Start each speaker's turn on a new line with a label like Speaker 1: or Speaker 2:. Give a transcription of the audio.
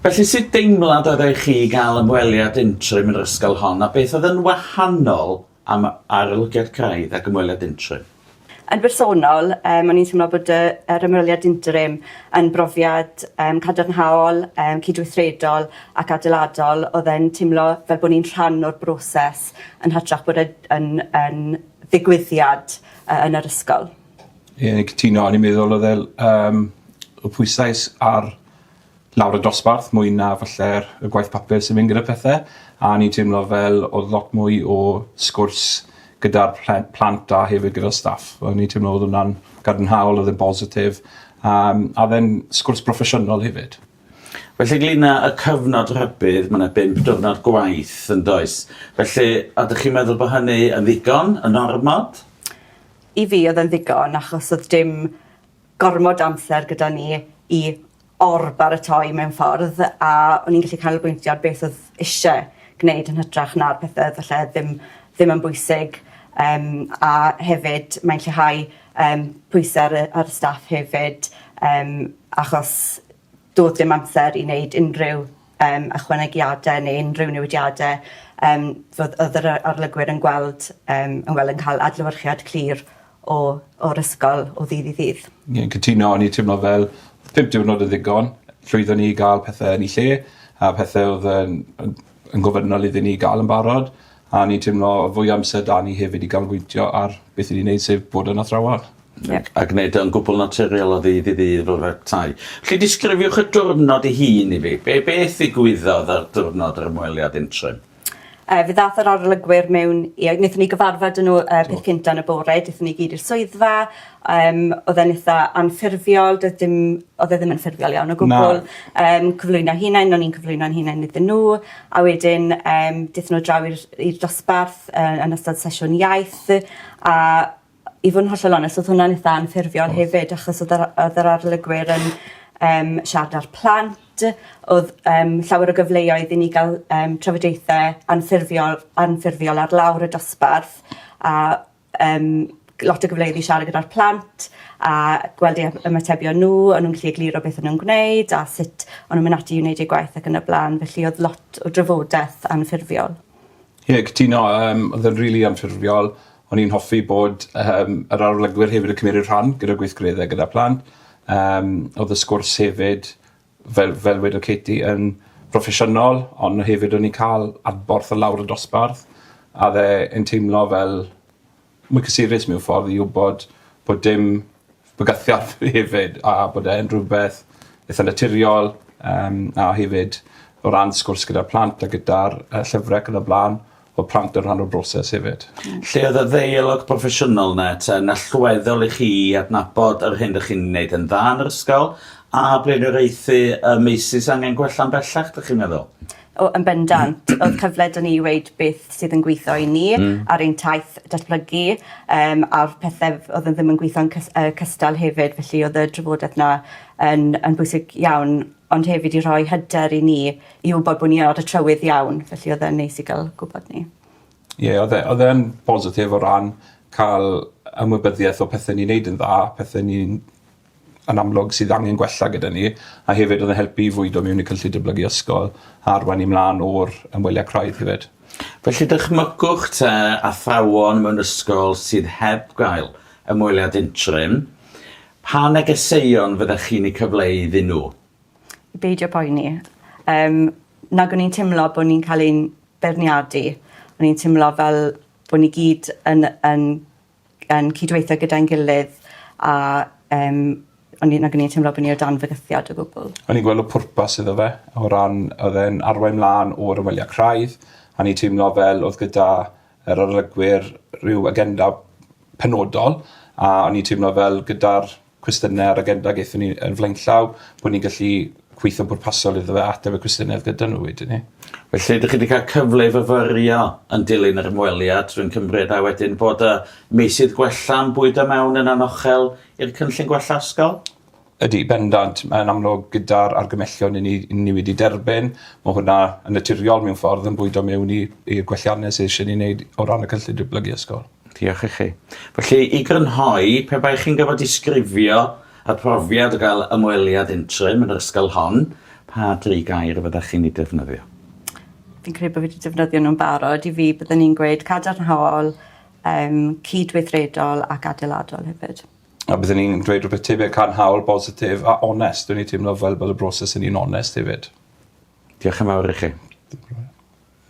Speaker 1: Felly sut deimlad oedd e i chi gael ymweliad interim yn yr ysgol hon a beth oedd yn wahanol am arolygiad craidd ac ymweliad interim?
Speaker 2: Yn bersonol yym o'n i'n teimlo bod y yr ymweliad interim yn brofiad yym cadarnhaol yym cydweithredol ac adeiladol o'dd e'n timlo fel bo' ni'n rhan o'r broses yn hytrach bod e yn yn ddigwyddiad yy yn yr ysgol.
Speaker 3: Ie cytuno o'n i'n meddwl odd e l- yym y pwysais ar lawr y dosbarth mwy na falle'r y gwaith papur sy'n mynd gyda pethe a o'n i'n teimlo fel odd lot mwy o sgwrs gyda'r plen- plant a hefyd gyda'r staff. O'n i'n teimlo odd wnna'n gadarnhaol odd e'n bositif yym a o'dd e'n sgwrs broffesiynol hefyd.
Speaker 1: Felly ynglŷn â y cyfnod rhybudd ma' 'na bump diwrnod gwaith yndoes? Felly ydych chi'n meddwl bo' hynny yn ddigon, yn ormod?
Speaker 2: I fi odd e'n ddigon achos odd dim gormod o amser gyda ni i or-baratoi mewn ffordd a o'n i'n gallu canolbwyntio ar beth odd isie gneud yn hytrach na'r pethe odd falle ddim ddim yn bwysig yym a hefyd mae'n lleihau yym pwyse ar y ar y staff hefyd yym achos do'dd dim amser i neud unrhyw yym ychwanegiade neu unrhyw newidiade yym fod odd yr yy arlygwyr yn gweld yym yn wel yn ca'l adlewyrchiad clir o o'r ysgol o ddydd i ddydd.
Speaker 3: Ie cytuno o'n i timlo fel pump diwrnod yn ddigon. Llwyddon ni i ga'l pethe yn 'u lle a pethe odd yn yn yn gofynnol iddyn ni ga'l yn barod a o'n i'n timlo fwy o amser 'da ni hefyd i ganolbwyntio ar beth 'yn ni'n neud sef bod yn athrawon.
Speaker 2: Ie.
Speaker 1: A gneud o'n gwbwl naturiol o ddydd i ddydd fel petai. Felly disgrifiwch y diwrnod ei hun i fi. Be' beth ddigwyddodd ar diwrnod yr ymweliad interim?
Speaker 2: Yy fe ddath yr arolygwyr mewn i... Nethon ni gyfarfod â n'w y peth cynta yn y bore dethon ni gyd i'r swyddfa yym o'dd e'n itha anffurfiol do'dd dim o'dd e ddim yn ffurfiol iawn o gwbwl.
Speaker 3: Na.
Speaker 2: Yym cyflwyno hunain o'n i'n cyflwyno'n hunain iddyn n'w a wedyn yym dethon n'w draw i'r i'r dosbarth yy yn ystod sesiwn iaith a i fod yn hollol onest odd hwnna'n itha anffurfiol hefyd achos odd yr odd yr arlygwyr yn yym siarad â'r plant odd yym llawer o gyfleoedd i ni ga'l yym trafodaethe anffurfiol anffurfiol ar lawr y dosbarth a yym lot o gyfleoedd i siarad gyda'r plant a gweld eu ymatebion n'w o'n nw'n gallu egluro beth o'n nw'n gwneud a sut o'n nw'n myn' ati i wneud eu gwaith ac yn y bla'n felly odd lot o drafodeth anffurfiol.
Speaker 3: Ie cytuno yym odd e'n rili anffurfiol. O'n i'n hoffi bod yym yr arolygwyr hefyd yn cymeryd rhan gyda gweithgaredde gyda plant. Yym odd y sgwrs hefyd fel fel wedodd Katie yn broffesiynol on' hefyd o'n i'n ca'l adborth o lawr y dosbarth a o'dd e yn teimlo fel mwy cysurus mewn ffordd i wbod bod dim bygythiad hefyd a bod e'n rwbeth itha naturiol yym a hefyd o ran sgwrs gyda'r plant a gyda'r yy llyfre ac yn y bla'n O'dd plant yn rhan o'r broses hefyd.
Speaker 1: Lle oedd y ddeialog broffesiynol 'na te yn allweddol i chi i adnabod yr hyn 'dych chi'n neud yn dda yn yr ysgol a blaenoriaethu y meysydd sy angen gwella'n bellach 'dych chi'n meddwl?
Speaker 2: O yn bendant. O'dd cyfle 'da ni i weud beth sydd yn gwitho i ni... Hmm. ...ar ein taith datblygu yym a'r pethe f- odd yn ddim yn gwitho'n cys- yy cystal hefyd felly odd y drafodeth 'na yn yn bwysig iawn ond hefyd i rhoi hyder i ni i wbod bo' ni ar y trywydd iawn felly odd e'n neis i ga'l gwbod 'ny.
Speaker 3: Ie odd e odd e yn bositif o ran ca'l ymwybyddiaeth o pethe ni'n neud yn dda pethe ni'n yn amlwg sydd angen gwella gyda ni a hefyd odd e'n helpu i fwydo mewn i cynllun datblygu ysgol a arwain ni mlan o'r ymweliad craidd hefyd.
Speaker 1: Felly dychmygwch te athrawon mewn ysgol sydd heb gael ymweliad interim, pa negeseuon fyddech chi'n eu cyfleu iddyn nhw?
Speaker 2: I beidio poeni. Yym nag o'n i'n timlo bo' ni'n ca'l ein beirniadu. O'n i'n timlo fel bo' ni gyd yn yn yn cydweithio gyda'n gilydd a yym o'n i nag o'n i'n teimlo bo' ni o dan fygythiad o gwbwl.
Speaker 3: O'n i'n gweld y pwrpas iddo fe o ran odd e'n arwain mlan o'r ymweliad craidd a o'n i'n teimlo fel odd gyda yr arolygwyr rhyw agenda penodol a o'n i'n teimlo fel gyda'r cwestiyne a'r agenda gethon ni yn flaenllaw bo' ni'n gallu gweithio'n bwrpasol iddo fe ateb y cwestiyne odd gyda n'w wedyn 'ny.
Speaker 1: Felly 'dych chi 'di ca'l cyfle i fyfyrio yn dilyn yr ymweliad rwy'n cymryd a wedyn bod y meysydd gwella'n bwydo mewn yn anochel i'r cynllun gwella ysgol?
Speaker 3: Ydi bendant. Mae'n amlwg gyda'r argymellion 'yn ni 'yn ni wedi derbyn ma' hwnna yn naturiol mewn ffordd yn bwydo mewn i i'r gwellianne sy isie ni neud o ran y cynllun datblygu ysgol.
Speaker 1: Diolch i chi. Felly, i grynhoi, pe baech chi'n gorfod disgrifio y profiad o gael ymweliad interim yn yr ysgol hon, Pa dri gair fyddech chi'n eu defnyddio?
Speaker 2: Fi'n credu bo' fi 'di defnyddio nw'n barod. I fi byddwn i'n gweud cadarnhaol yym cydweithredol ac adeiladol hefyd.
Speaker 3: A byddwn i'n dweud rhywbeth tebyg cadarnhaol, bositif a onest. O'n i'n teimlo fel bod y broses yn un onest hefyd.
Speaker 1: Diolch yn fawr i chi.
Speaker 3: Dim problem.